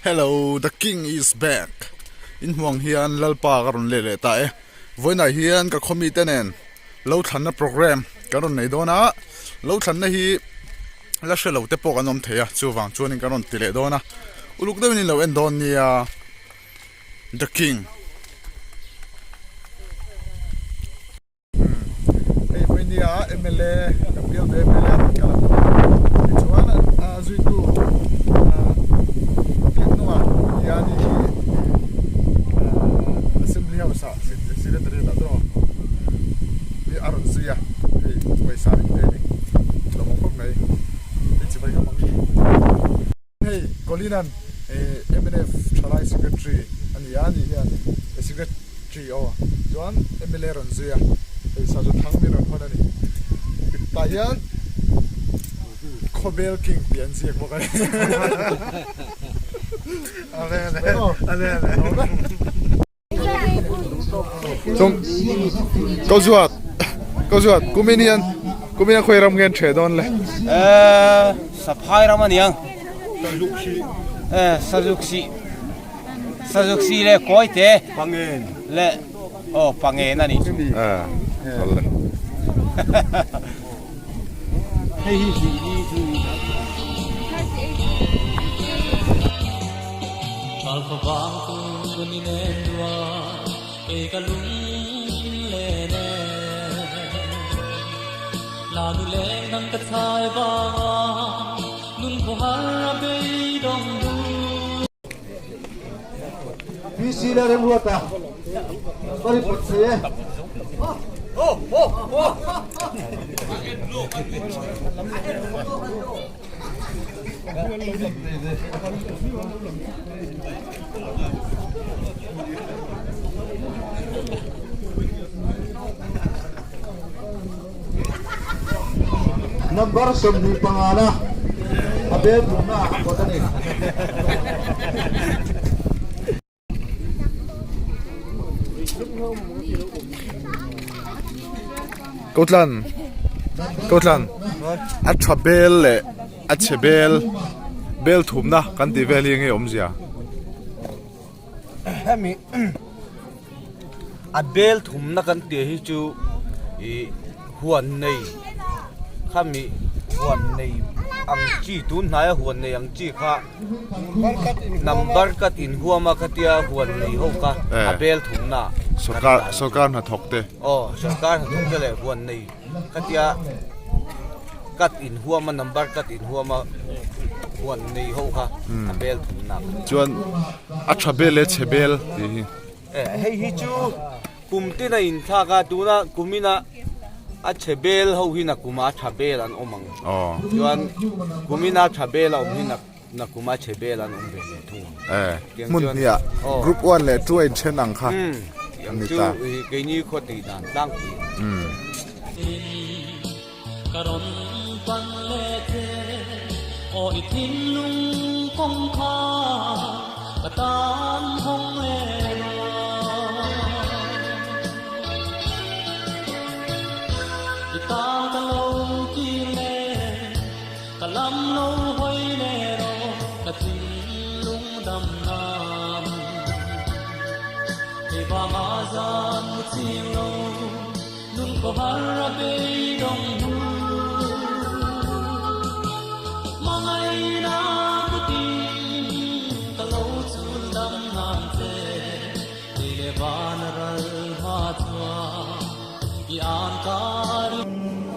Hello, the king is back. In hmuang hian Lalpa ka rawn leh leh ta e. Vawiinah hian ka khawmi te nen lo thlanna program kan rawn nei dawn a, lo thlanna hi la hre lo te pawh kan awm thei a, chuvang chuanin kan rawn ti leh dawn a, uluk deuhin in lo en dawn nia The King. Hei vawinia mla kan bial ve mla a rawn kal a tichuan a zuitu biak hnungah nia ni hi assembly house ah secretary ah chuan a rawn zui a hei pawisa ring te a ni lawmawm khawp mai hei chibai ka hmang Hei Colin-a'n mnf thalai secretary a ni a, ani hian secretary aw chuan mla rawn zui a, hei sazu thang min rawn hawn a ni. Tah hian Khawbel King tih an ziak bawk a ni. Ko zuat ko zuat kumin hian kumin a khawi ram nge an ṭheh dawn le? Eh, saphai ram a niang. Eh, sazuksi. Sazuksi le kawite. Pangen. Le oh pangen a ni. Eh, le. Hei hi hi hi chu. PC le remruata ka report thei e. Number 25 na a bel thumna a kawt a ni. Kotlan Kotlan a tha bel leh a chhe bel bel thumna kan tih vel hi enge awmzia? Hemi a bel thumna kan tih hi chu ih huan nei khami huan nei ang chi tun hnaia huan nei ang chi kha. Number cut in huam a khatia huan nei ho kha a bel thumna Sorkar sorkar hnathawk te. Aw sorkar hnathawk te leh huan nei khatia cut in huam a number cut in huam a huan nei ho kha a bel thumna. Chuan a tha bel leh chhe bel tih hi. Hei hi chu Kum tin a inthlak a, tuna kumina a chhe bel ho hi nakum a tha bel an awm ang. Chuan kumina tha bel a awm hi nakum a chhe bel an awm ve leh thung ang. Eh, hmun hnih ah group 1 leh 2 a inthen ang kha a ni ta. Chu keini khaw tih dan tlangpui.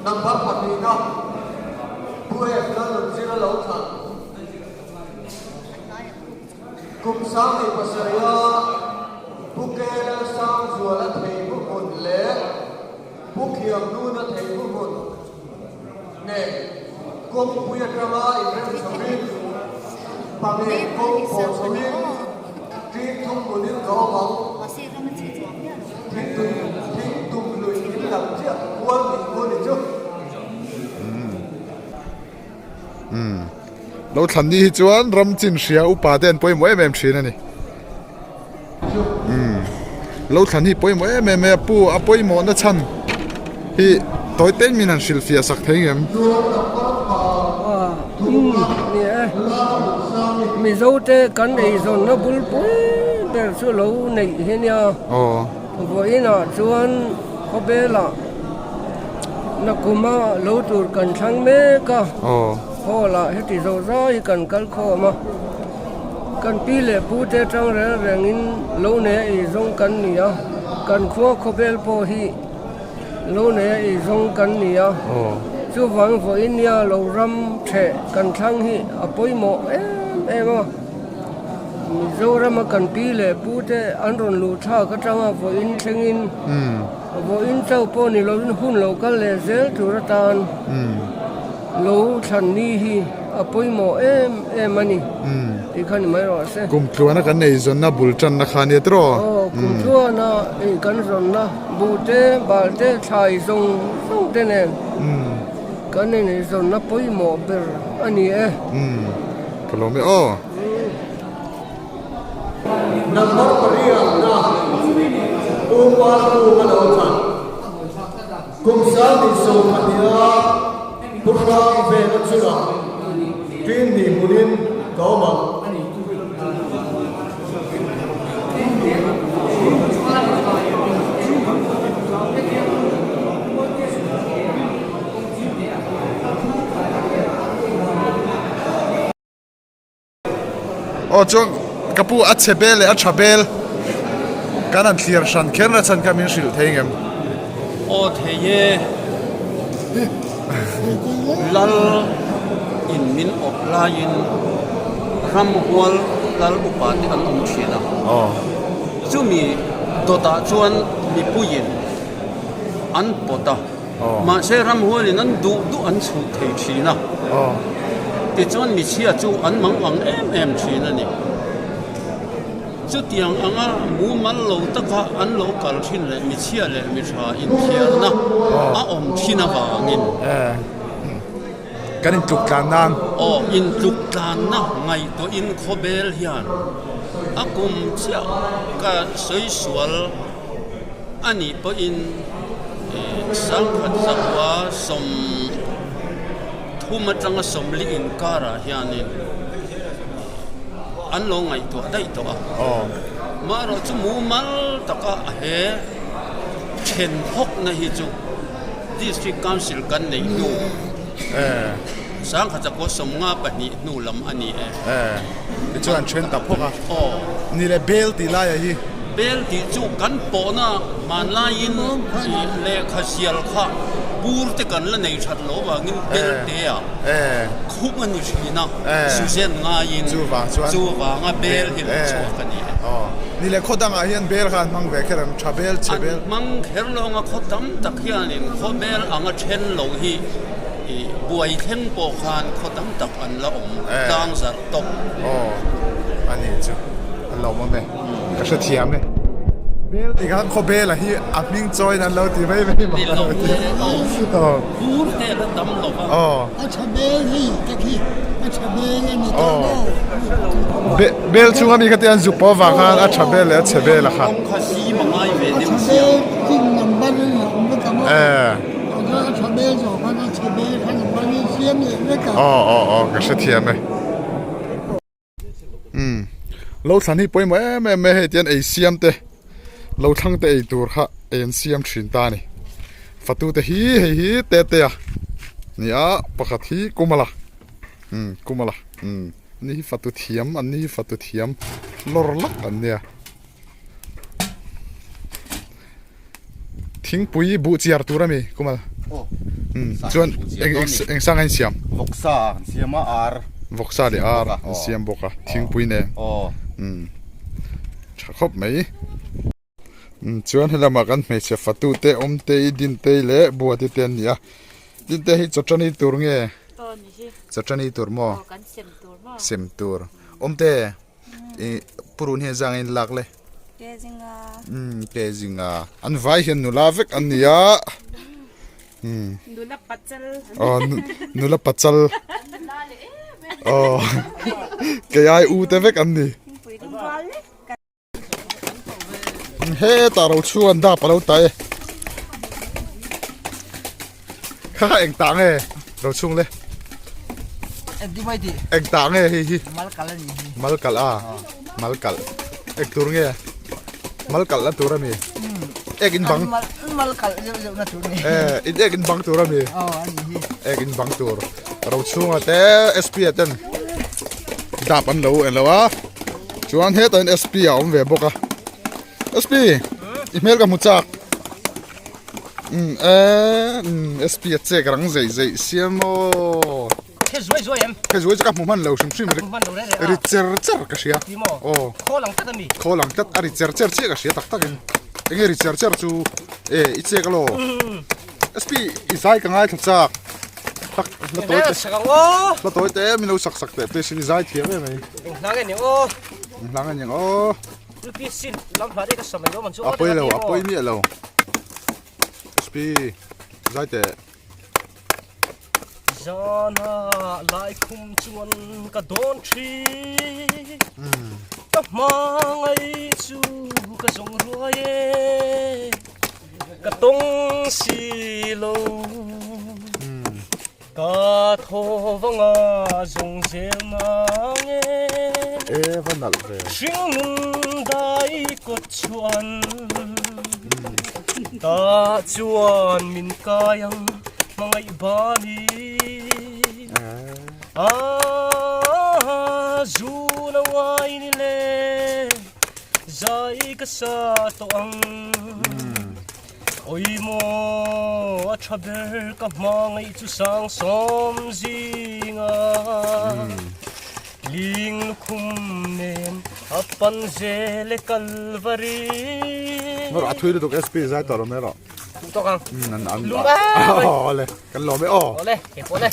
Number pahnihna Pu F Lalnunzira lo thlan. Kum 17 a Pu K Lalsangzuala theibu hmun leh Pu Khiangnuna theibu hmun nen kawngpui atanga inrem chhovin pangeng kawng pawh chhovin ṭin thum hmunin ka awm ang. Thingtum lui in lam chiah kual nih khu ni chu. Umm. Lo thlan ni hi chuan ram chin hria upa te an pawimawh em em thin a ni. Umm. Lo thlan hi pawimawh em em mai a pu a pawimawh na chhan hi tawi te min han hrilh fiah sak thei ngem. Umm ni e. Mizote kan eizawnna bulpui ber chu lo neih hi nia. Vawiinah chuan khawvelah nakuma lo tur kan thlang mek a, hall ah heti zawh zai hi kan kal khawm a. Kan pi leh pu te atang reng rengin lo nei a eizawng kan ni a, kan khua khawvel pawh hi lo nei a eizawng kan ni a, chuvang vawiin nia lo ram theh kan thlang hi a pawimawh em em a. Mizorama kan pi leh pu te an rawn luh thlak atanga vawiin thlengin vawiin chauh pawh ni lovin hun lo kal leh zel tur atan lo thlan ni hi a pawimawh em em a ni tih kha ni mai rawh se. Kum tluana kan ei zawnna bul tanna kha nia tiraw? Aw, kum tluana ei kan zawnna buh te, bal te, thlai zawng zawng te nen kan inei zawnna pawimawh ber a ni e. Ka lawm e aw. Number pariatna Pu Parkunga lo thlan. Kum sangin sawmpahniha Pu Hrang vela chungah tin hnih hmunin ka awm ang. Aw chuan ka pu a chhe bel leh a tha bel kan han thlir hran kher na chhan kha min hrilh thei ngem. Aw thei e lal in min awp laiin ramhual lal upa te an awm thin a chumi dawtah chuan mipuiin an pawt a. Mahse ramhualin an duh duh an chhuh thei thin a, tichuan michhia chu an mang ang em em thin a ni. Chutiang anga mumal lo taka an lo kal thin leh michhia leh mithra inthiarna a awm thin avangin. Kan intluk tlan nan. Aw, intluk tlanna ngaihtuahin khawbel hian a kum chiah ka sawi sual. A nih pawhin sangkhat zakua 30 atanga 40 inkarah hianin an lo ngaihtuah daih tawh a. Marawh chu mumal taka a he then phawkna hi chu District Council kan neih hnu sangkhat zakua 52 hnu lam a ni e. Tichuan an then ta phawk a. Ni leh bel tih laiah hi. Bel tih chu kan pawhna hmanlaiin lehkha sial kha bur te kan la nei that lo vangin bel te ah khum a ni thin a, Suzanne ngaiin chuvanga bel hi lo chhuak a ni e. Ni leh khaw dangah hian bel kha an hmang ve kher ang, tha bel, chhe bel. An hmang kher lo anga khaw tam tak hianin khaw bel anga then lo hi buai thleng pawh khan khaw tam tak an la awm tlang zarh tawp. Aw a ni chu a lawmawm e. Ka hrethiam e. Bel tih khan khawbel a hi a hming chawiin an lo ti mai mai mak a lo ti. Bur te la tam lo va. A tha bel hei te khi a tha bel a ni tawh maw. Bel chhunga mi kha te an zuk pawh avang khan a tha bel leh a chhe bel a kha. A tha bel chin number in a awm vek a maw. A tha bel zawh khan a chhe bel kha number in siam leh vek a. Aw aw aw ka hrethiam e. Umm lo thlan hi pawimawh em em mai hei tihian ei siam te lo thlang te ei tur kha ei an siam thin ta a ni fatu te hi hei hi te te a ni a pakhat hi kumala umm kumala umm ani hi fatu thiam an ni hi fatu thiam lawr lak an nia thingpui buh chiar tur a mi kumal umm chuan eng eng sang a insiam vawksa an siam a ar vawksa leh ar an siam bawk a thingpui nen umm tha khawp mai umm chuan helamah kan hmeichhe fatu te awm te i din te leh buati te an ni a din te hi chawṭani tur nge chawṭani tur maw sem tur awm te. Ih purun hian zang a in lak le. Ke zinga. Umm ke zinga. An vai hian nula vek an ni a. Umm. Nula pachal. Aw nula pachal. Aw kei ai u te vek an ni. Hetah ro chhung an dap a lo ta e. Kha kha eng tah nge ro chhung le. Eng tah nge hei hi? Mal kalh a, mal kalh. Eng tur nge? Mal kalh na tur a mi? Ek in bang. Mal kalh zeuh zeuh na tur ni. Eh, in ek in bang tur a mi? Aw, a ni hi. Ek in bang tur. Rochhunga te SP a ten dap an lo en lo a. Chuan hetah hian SP a awm ve bawk a. SP, i hmel ka hmu chak. Umm eh umm SP a chek rang zeih zeih sia maw. Khe zuai zuai em? Khe zuai chu ka hmu hman lo hrim hrim. Ka hmu hman lo reh reh a. Ri cher cher ka hria. Ti maw? Aw. Khawl ang tlat a mi? Khawl ang tlat a ri cher cher chiah ka hria tak tak in. Enge ri cher cher chu e i chek alo. SP i zai ka ngaithla chak. Tak hla tawi te. Sak ang aw. Hla tawi te min lo sak sak teh please in i zai thiam em mai. Eng hla nge ni aw. Eng hla nge ni ang aw. UPSC lam hla te ka sa mai lo man chu A pawi lo, a pawi miah lo. SP zai teh. Zana lai khum chuan ka dawn thin. Ka hmangaih chu ka zawng ruai e. Ka tawng si lo. Ka thaw vanga zawng zel mang e. E va nalh ve. Hringnun dai kawt chuan Ta chuan min kai ang hmangaih bani A zun a ngai ni le zai ka sa tawh ang. Awi maw a tha ber ka hmangaih chu sang sawm zinga Ling lukhum nen a pan zel e Kalvari. Ngawr a thui lutuk SP zai tawh lo mai rawh. Duh tawk ang. An an Lum em mai. Awle kan lawm e aw. Awle kei pawh le.